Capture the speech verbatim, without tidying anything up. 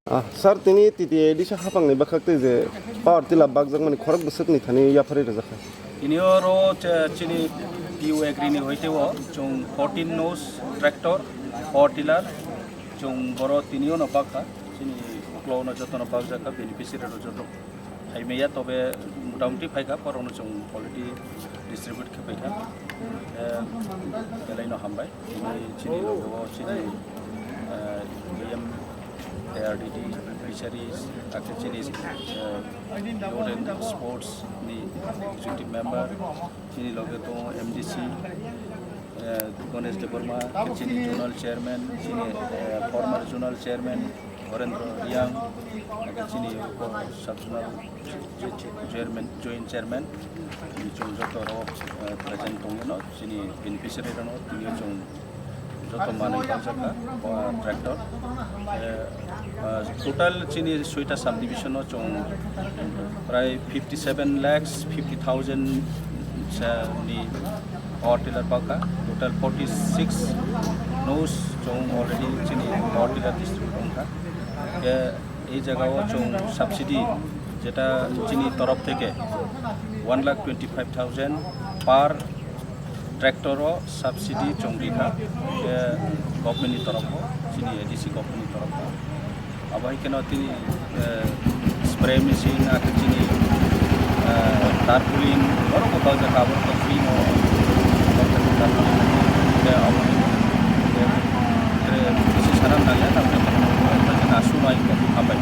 Ah, sir, tini T T A D C hapangni bwkhak tei je power tiller bakjakmani khorok bwswkni thani yapharwi rwjakha. Tini oro che-, chini P U Agri ni hoite o chwng fourteen nose tractor, power tiller, chwng boro tini ono bakha, chini uklo ono jotono bakjakha, beneficiary rok joto. Phaimaya tobe motamuti phaikha, borokno chwng already distribute khe phaikha. Eh, belaino hambai. Tini chini logo chini, eh, B M, A R D D, Fisheries, hakhe chini, eh, Youth and Sports ni executive member, chini loge tongo M D C, eh, Ganesh Debbarma, chini zonal chairman, chini, eh, former zonal chairman, Horendra Riang, chini sub-zonal chairman, joint chairman, chwng joto rok, eh, present tongmano, chini beneficiary rokno tini chwng joto manwi kanjakha, eh, tractor. Eh, eh, total chini soita subdivision o chwng prai fifty seven lakhs fifty thousand ni power tiller bakha, total forty six nose chwng already chini power tiller distribute wngkha. Khe ei jagao chwng subsidy jeta chini torof theke one lakh twenty five thousand per tractor o subsidy chwng rikha, khe government ni torof o, chini A D C government ni torof o. Abo hai kheno tini, eh, spray machine, akhe chini, eh, tarpaulin, borok bo bajak abo to free no, tarpaulin, khe abo ni, khe, khe, kisi sana nangya, tamni, khe, khe, khe, nasu nai, khe, hambai.